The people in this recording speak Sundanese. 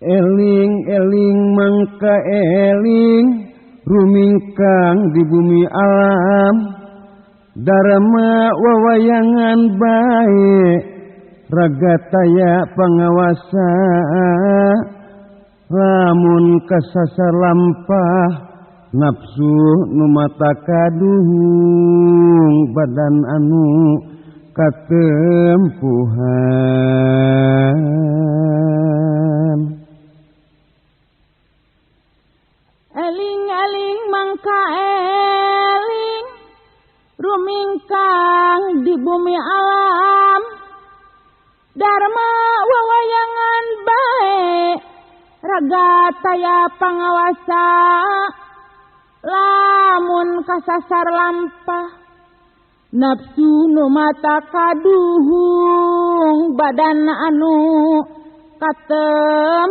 Eling-eling mangka eling rumingkang di bumi alam Dharma wawayangan bae raga taya pangawasa lamun kasasar lampah nafsu nu mata kaduhung badan anu katempuhan. Eling-eling mangka eling rumingkang di bumi alam Dharma wawayangan bae raga taya pangawasa lamun kasasar lampah nafsu nu mata kaduhung badan anu katem.